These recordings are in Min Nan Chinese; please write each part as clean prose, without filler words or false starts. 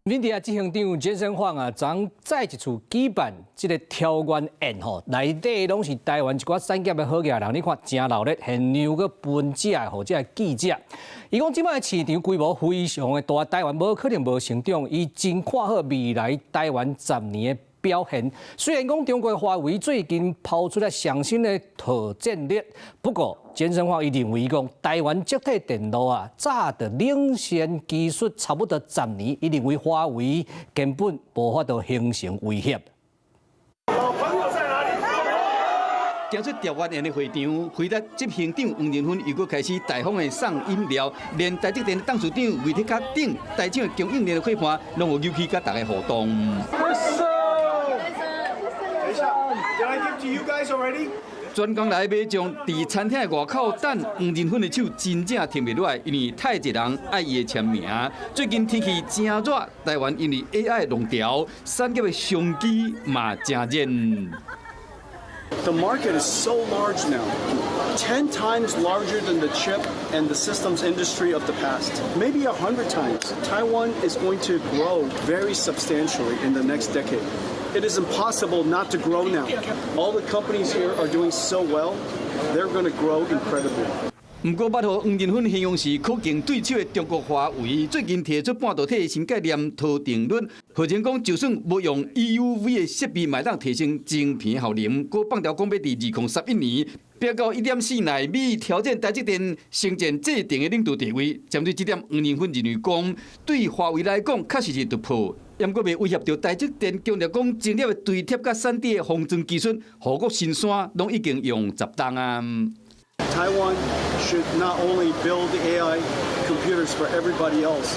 NVIDIA 執行長 Jensen Huang 啊，昨再一次舉辦這个桃園宴吼，內底攏是台灣一寡產業的好額人，你看誠鬧熱，現場閣分食予這个記者。伊講這擺市場規模非常的大，台灣無可能無成長，伊真看好未來台灣十年的表現。雖然講中國華為最近拋出來上新的套戰略，不過 Jensen Huang 伊認為講台灣積體電路啊，早就領先技術差不多十年，伊認為華為根本無法度形成威脅。老朋友在哪裡？行出桃園宴的會場，輝達執行長黃仁勳又閣開始大方的送飲料，連台積電董事長魏哲家等台廠的供應鏈的伙伴，攏有入去佮大家互動。等一下，Did I give to you guys already？專工來買將佇餐廳的外口等黃仁勳的手真正停袂落來，因為太濟人愛伊的簽名。最近天氣誠熱，台灣因為 AI 浪潮，產業的商機嘛誠熱。 The market is so large now, 10 times larger than the chip and the systems industry of the past, maybe 100 times. Taiwan is going to grow very substantially in the next decade. It is impossible not to grow now. All the companies here are doing so well, they're going to grow incredibly. 毋過，捌予黃仁勳形容是可敬對手的中國華為，最近提出半導體的新概念韜定律，號稱講就算無用 EUV 的設備，嘛會當提升晶片效能。閣放調講欲佇2031年，飆到1.4納米，挑戰台積電先進製程的領導地位。針對這點，黃仁勳認為講，對華為來講確實是突破。毋過袂威脅著台積電，強調講，晶粒的堆疊佮3D 的封裝技術，護國神山攏已經用10冬啊。 Taiwan should not only build AI computers for everybody else,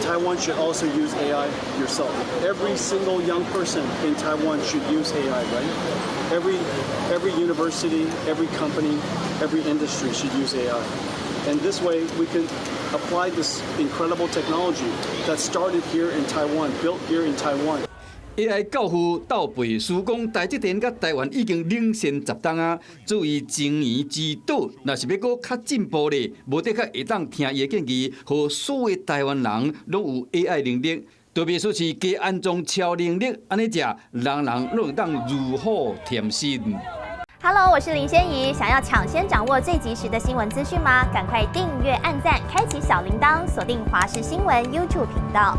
Taiwan should also use AI yourself. Every single young person in Taiwan should use AI, right? Every university, every company, every industry should use AI. And this way we can apply this incredible technology that started here in Taiwan, built here in Taiwan. AI 教父鬥背書講，台積電佮台灣已經領先10冬啊。作為晶圓之島，若是欲閣較進步咧，無的確會當聽伊的建議，予所有台灣人攏有 AI 能力，特別說是加安裝超能力，按呢食，人人攏會當如虎添翼。 Hello，我是林仙怡。想要搶先掌握最及時的新聞資訊嗎？趕快訂閱、按讚、開啟小鈴鐺，鎖定華視新聞 YouTube 頻道。